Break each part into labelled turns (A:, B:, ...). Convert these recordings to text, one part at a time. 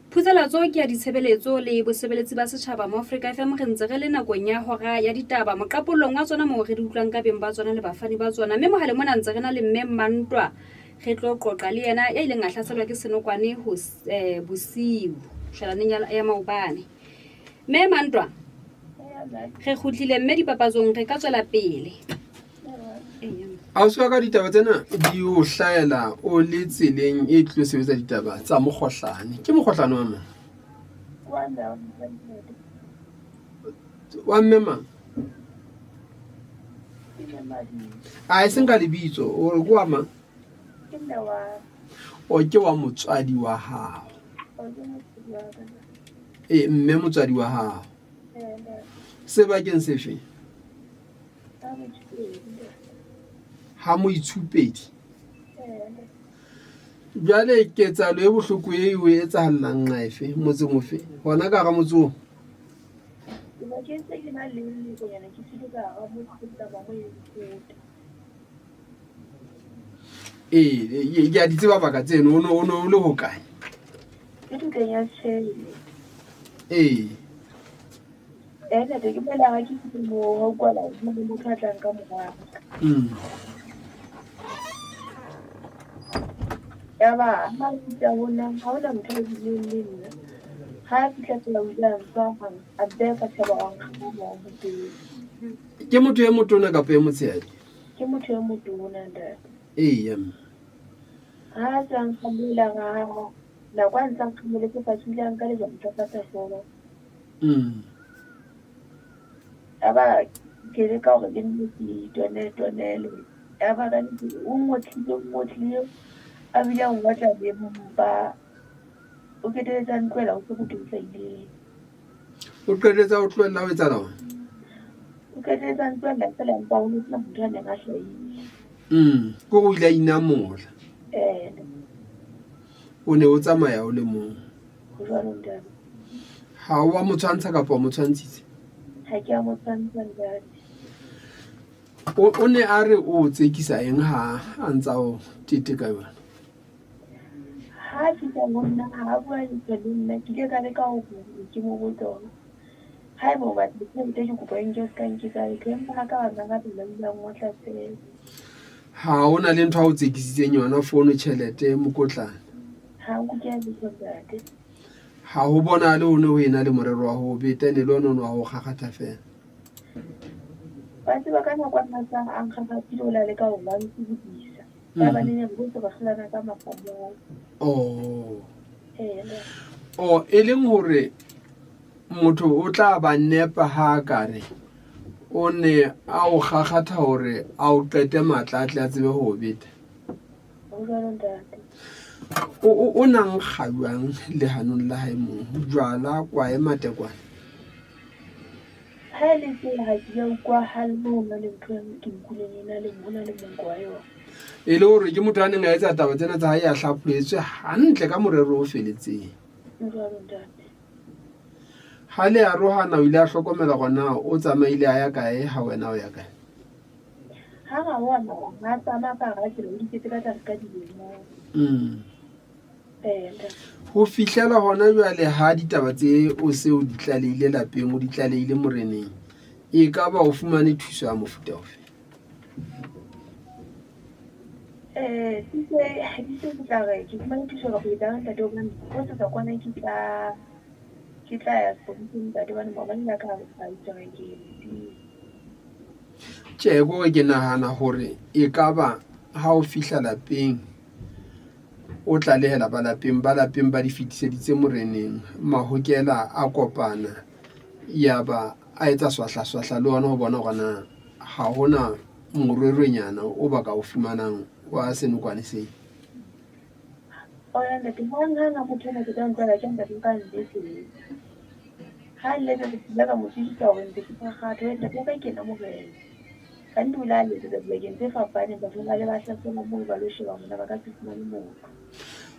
A: Phutsalatso ke ya ditshebeletso le bosebeletsi ba setjhaba mo Afrika FM. Re ntse re le nakong ya hora ya ditaba moqapollong wa tsona moo re di utlwang ka beng ba tsona le bafani ba tsona. Mme mohaleng mona ntse re na le mme Mmantwa, re tlo qoqa le yena ya ileng a hlaselwa ke senokwane ho bosiu shwalaneng ya maobane. Mme Mantwa, re kgutlile mme dipapatsong re ka tswela pele.
B: Ausi wa ka, ditaba tsena di o hlahela o le tseleng e tlo sebetsa ditaba tsa mokgohlane. Ke mokgohlane wa mang? Wa mme mang? A e seng ka lebitso, o re ke wa mang? O ke wa motswadi wa hao. Ee, mme motswadi wa hao. Sebakeng sefe? Ha moitshupedi. Jwale ketsahalo e bohloko e o etsahallang nqa efe, motseng ofe? Hona ka hara motse oo? Ee, ke a di tseba baka tseno. O ne o le hokae? Ee.
C: Eh, ntate, ke mola ha ke fihle moo, ha utlwahala ho na le motho a tlang ka mora ka. Yaba ha a fihla ho nna, ha hona motho a buileng le nna. Ha a fihla fela o ile a ntshwara hang, a mpeha fatshe a ba a nkgama ho pele.
B: Ke motho e motona kapa e motshehadi?
C: Ke motho e motona, ntate.
B: Eya, mme.
C: Ha a se a nkgamola, nako a ntse a nkgamoletse fatshe, o ile a nka lejwe a ntlafatsa hlooho. Yaba ke leka hore ke nne ke tonele tonele. Yaba ka nnete o ngotlile o ngotlile a bile a ngotla le mpa. O qetelletse a ntlohela ho se motho o hlahileng.
B: O qetelletse a o tlohella ho etsahala eng?
C: O qetelletse a ntlohella feela empa ho ne ho sena motho a neng a hlahile.
B: Ke hore o ile a inamola.
C: Ee.
B: O ne o tsamaya o le mong.
C: Ho jwalo, ntate.
B: Ha o a mo tshwantsha kapa o mo tshwantshitse?
C: Ha ke a mo tshwantsha, ntate.
B: O ne a re o tsekisa eng ha a ntsa o tete ka yona?
C: Ha a fihla ho nna, ha a bua letho le nna. Ke ile ka leka ho ke mo botse hore haeba o batla tjhelete ke kopa o nke o ska nketsa letho. Empa ha ka wa nkarabela, o ile a ngotla feela.
B: Ha o na le ntho a o tsekisitseng yona, fono, tjhelete, mokotlana?
C: Ha nkutlwe letho, ntate.
B: Ha ho bonahale ho ne ho ena le morero wa ho beta, e ne le ona ono wa ho kgakgatha feela.
C: Wa tseba ka nako a sa a nkgakgathile o la leka ho ba ntsebodisa. Ya ba ne bohle ba hlolana ka mafamoo.
B: Oh.
C: Ee, ntate.
B: Oh, e leng hore motho o tla ba nepa ha a ka re o ne a o kgakgatha hore a o qete matla a tle a tsebe ho o beta.
C: Ho jwalo, ntate.
B: O na nkga jwang lehanong la hae moo? Jwala, kwae, matekwane?
C: Ha e le tsela ha ke ya utlwahale mo ho na le ntho e ke utlwileng e na le ho na le monko wa yona.
B: E le hore ke motho a neng a etsa taba tsena tsa hae a hlaphohetswe hantle ka morero o feletseng.
C: Ho jwalo, ntate.
B: Ha le arohana o ile a hlokomela hore na o tsamaile a ya kae ha wena o ya kae?
C: Ha ra ona ha tsamaya ka hara tsela o diketse ka tlase ka dilemong. Ee, ntate.
B: Ho fihlela hona jwale ha ditaba tse o se o di tlalehile lapeng, o di tlalehile moreneng, e ka ba o fumane thuso ya mofuta ofe?
C: Eh, thuso ha ke se ke tla re ke fumane thuso ka ho etsang ntate hobane ho sesa kwana ke tla ke tla ya sepoleseng ntate hobane maobane la ka ba itse hore ke
B: Tjhe, ke hore ke nahana hore e ka ba ha o fihla lapeng o tlalehela ba lapeng, ba lapeng ba di fetiseditse moreneng, mahokela a kopana ya ba a etsa swahla swahla le ona ho bona hore na ha hona morwerwenyana o ba ka o fumanang wa senokwane seo.
C: Ona ntate hang hang ha motho ena ke tla ntlwela ke ntate o ka nletsetsa. Ha nletsetsa ke ile ka mo tsebisa hore ntse ke phakgatha ntate wa ka ke yena morena. Ka nnete o ile a letsetsa dibakeng tse fapaneng batho ba le ba hlasela moo ba lo sheba hore na ba ka se fumane motho.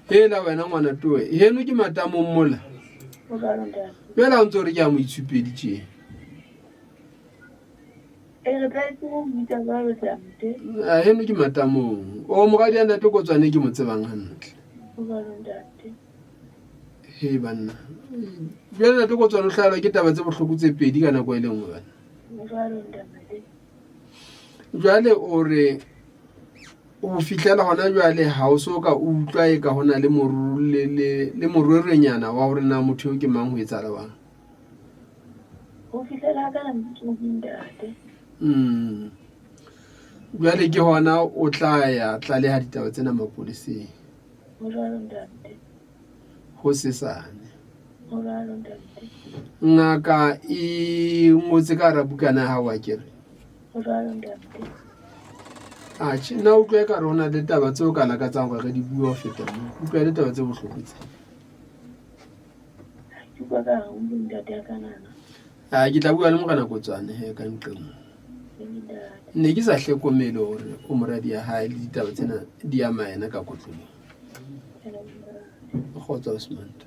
B: Hela wena ngwana towe, heno ke matamong mola.
C: Ho jwalo ntate.
B: Jwale ha o ntse o re ke a moitshupedi tje.
C: E re tlwaetse ho mmitsa jwalo ntate.
B: A heno ke matamong. O moradi ya ntate Kotswane ke mo tsebang hantle.
C: Ho jwalo ntate.
B: He banna, jwale ntate Kotswane o hlahelwa ke taba tse bohloko tse pedi ka nako e le nngwe banna.
C: Jwalo ntate.
B: Jwale o re ho fihlela hona jwale ha o so ka o utlwa e ka hona le le morwerenyana wa hore na motho eo ke mang, ho etsahala wang?
C: Ho fihlela ha kana ke ntate.
B: Jwale ke hona o tla ya tlaleha ditaba tsena mapoleseng.
C: Ho jwalo ntate.
B: Ho sesane.
C: Ho jwalo ntate.
B: Ngaka e ngotse ka hara bukana ya hao akere?
C: Ho jwalo ntate.
B: Atjhe, nna utlwa ekare ho na le taba tseo ka lakatsang hore re di bue ho feta moo. Utlwa le taba tse bohloko tse.
C: Ke utlwa ka hare o ntate ya kanana.
B: Ah, ke tla bua le Morena Kotswane he ka nqeng.
C: Ntate.
B: Ne ke sa hlokomele hore o moradi ya hae le ditaba tsena di ama yena ka kotloloho. Kgotso Osmond.